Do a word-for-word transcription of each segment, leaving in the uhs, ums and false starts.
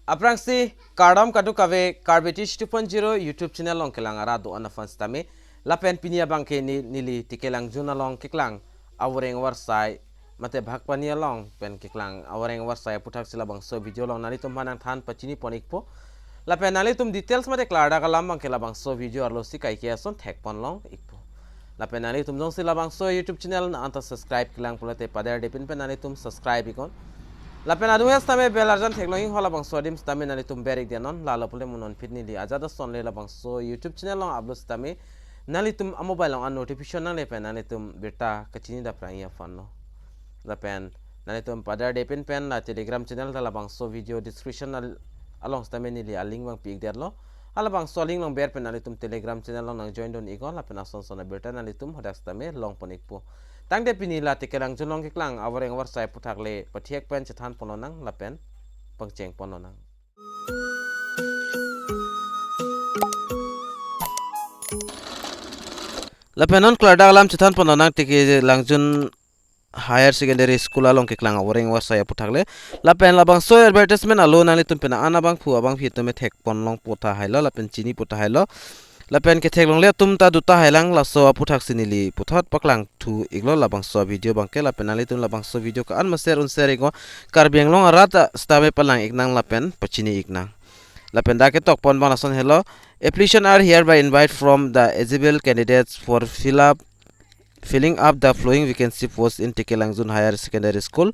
Aphrangsi kardom kadokave Karbi Teach two point zero YouTube channel along kelang arat do-an aphan sitame. Lapen pini abangke ni, neli Tekelangjun along keklang avoreng avarsai mate Bhakpani along pen keklang avoreng avarsai aputhaksi labangso video along nanglitum aphan nangthan pachini pon ikpo. Lapen nanglitum details mate klardak alam abangke labangso video arlosi kaike ason thek pon long ikpo. Lapen nanglitum jongsi labangso YouTube channel nang anta subscribe kelang pulote paderdepin pen nanglitum subscribe iknon. Lapen adung ya sitame bell arjan theklong iknon, labangso adim sitame nanglitum ber ik dianon, lalo pule mo non phit neli ajat ason le labangso YouTube channel along upload sitame nanglitum a mobile along an notification nangle pen nanglitum birta kachini dapra iya fanlo. Lapen nanglitum paderdepin pen la Telegram channel ta labangso video description al-, along sitame neli a link abang pi ik detlo. Halabangso a link along ber pen nanglitum Telegram channel along nang join dun iknon, lapen ason son abirta nanglitum hadak sitame long pon ikpo. Tangte pini la Tekelangjun along keklang avoreng avarsai aputhak le pathek pen chethan pon lonang lapen pangcheng pon lonang. Lapen non klardak alam chethan pon lonang Tekelangjun Higher Secondary School along keklang avoreng avarsai aputhak le. Lapen labangso advertisement alo nanglitum pen an abangphu abangphi atum thek pon long pu tahai lo lapen chini pu tahai lo. Lapen kethek longle atum ta do tahai lang, laso aputhaksi neli puthot paklangthu iklo labangso video abangke. Lapen nanglitum labangso video ko-an ma share un share iknon, Karbi Anglong arat sitame palang iknang lapen pachini iknang. Lapen dak ketok pon abang lason helo. Application are hereby invite from the eligible candidates for fill up, filling up the following vacancy post in Tekelangjun Higher Secondary School.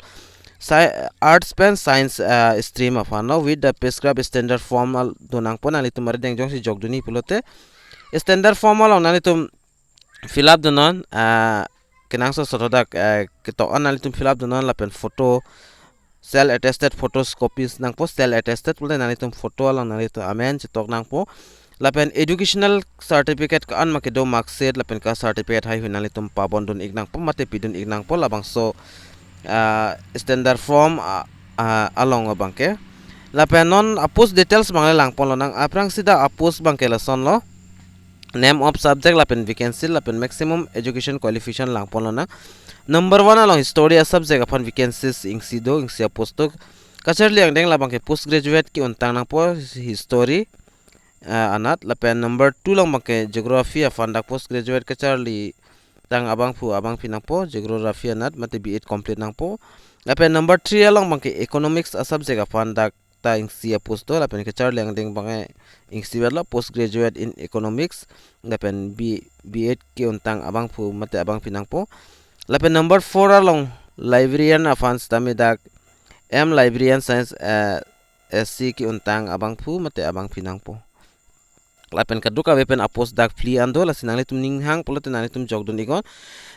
Sci-, Arts pen Science, uh, stream aphan lo, with the prescribed standard form al-, do nangpo. Nanglitum arideng jongsi jok dunji pulote standard form along nanglitum fill up dunnon, uh, kenangsot sot hadak, uh, ketok an nanglitum fill up dunnon lapen photo, self attested photos copies nangpo. Self attested pulote nanglitum photo along nanglitum amen chetok nangpo. Lapen educational certificate ko-an ma kedo, marksheet lapen caste certificate haihui nanglitum pabon dun ik nangpo mate pidun ik nangpo labangso, ah, standard form, ah, ah, along abangke. Lapen non a post details abang le lang pon lonang. Aphrangsi dak a post abangke lason lo. Name of subject lapen vacancy lapen maximum education qualification lang pon lonang. Number one along history a subject aphan vacancies isi do, isi a post do. Kacharli angdeng labangke post graduate ke-untang nangpo history, ah, anat. Lapen number two along abangke geography aphan dak post graduate kacharlitang abangphu abangphi nangpo geography anat mate B Ed complete nangpo. Lapen number three along abangke economics a subject aphan dak ta isi a post do, lapen kacharli angdeng abangke isi vetlo, post graduate in economics lapen B, B Ed ke-untang abangphu mate abangphi nangpo. Lapen number four along librarian aphan sitame dak M librarian science, eh, S C ke-untang abangphu mate abangphi nangpo. Lapen kadokave pen a post dak phli an do, lasi nanglitum ning hang pulote nanglitum jok dun iknon.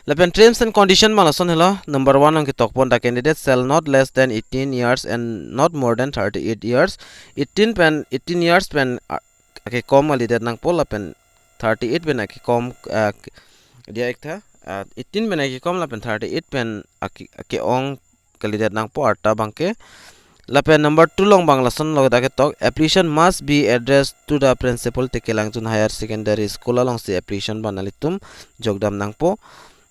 Lapen terms and condition abang lason helo. Number one along ketok pon, the candidate shall not less than eighteen years and not more than thirty-eight years. Eighteen pen, eighteen years pen, ah, akekom kalidet nangpo lapen thirty-eight pen akekom, ah, dia iktha, ah, eighteen pen akekom lapen thirty-eight pen ake, ake-ong kalidet nangpo arta abangke. Lapen number two along abang lason lo dak ketok, application must be addressed to the principal Tekelangjun Higher Secondary School alongsi application abang nanglitum jokdam nangpo.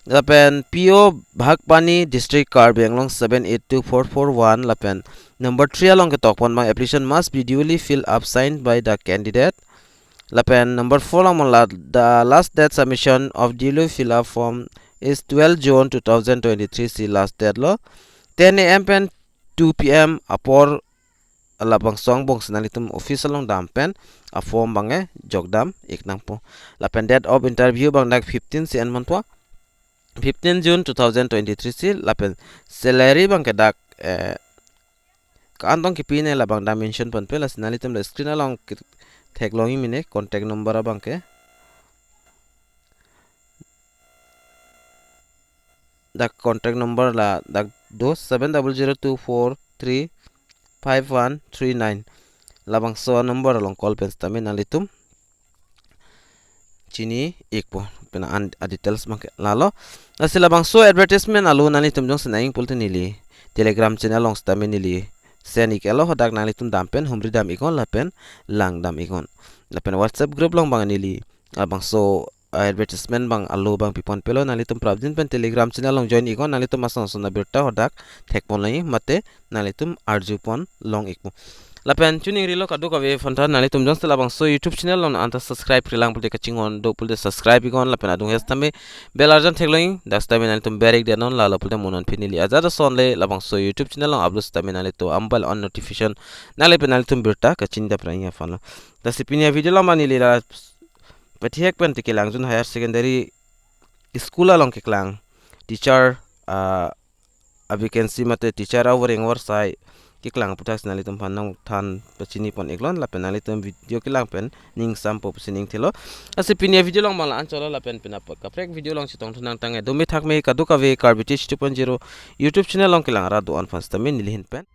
Lapen P O Bhakpani, District Karbi Anglong seven eight two four four one. Lapen number three along ketok pon abang, application must be duly filled up signed by the candidate. Lapen number four along la, the last date submission of duly filled up form is twelve June two thousand twenty-three si last date lo. Ten A M pen two P M apor labangso angbong si nanglitum office along dam pen a form abangke jokdam ik nangpo. Lapen date of interview abang dak fifteen si en mantua, fifteen June two thousand twenty-three si. Lapen salary abangke dak, eh, ko-an tong kepine labang dam mention ponpe, lasi nanglitum la screen along ke-, theklong ik mene contact number abangke. Dak contact number ladak do, seven double zero two four three five one three nine. Labangso number along call pen sitame nanglitum chini ikpo, pen an a details abangke lalo. Lasi labangso advertisement alo nanglitum jongsi nang-ing pulote neli Telegram channel along sitame neli send ik-etlo, hadak nanglitum dam pen humri dam iknon lapen lang dam iknon. Lapen WhatsApp group along abang neli labangso advertisement abang alo abang pi ponpelo, nanglitum prapjin pen Telegram channel along join iknon, nanglitum ason ason abirta hadak thek pon lagi mate nanglitum arju pon long ikpo. Lapen choningri lo kadokave aphan ta, nanglitum jongsi labangso YouTube channel along anta subscribe-re lang pulote kachinghon do pulote subscribe iknon, lapen adung hes tame bell arjan theklong, dak sitame nanglitum ber-ik detnon, lalo pulote mo non pini neli ajat ason le labangso YouTube channel along upload sitame nanglitum mobile along notification nangle pen nanglitum birta kachini dap rang aphan lo. Lasi pini a-video along ma neli la pathek pen te Kilangjun Higher Secondary School along keklang teacher, ah, a-vacancy mate teacher avoreng avarsai keklang aputhak si nanglitum aphan nangthan pachini pon iklon, lapen nanglitum video kelang pen ning sampo pusi ning thelo. Lasi pini a-video along ma la-an chotlo, lapen pini apot kaprek video along chetongthu nangtang, dome thakme kadokave Karbi Teach two point zero YouTube channel along kelang arat do-an aphan sitame neli ahin pen.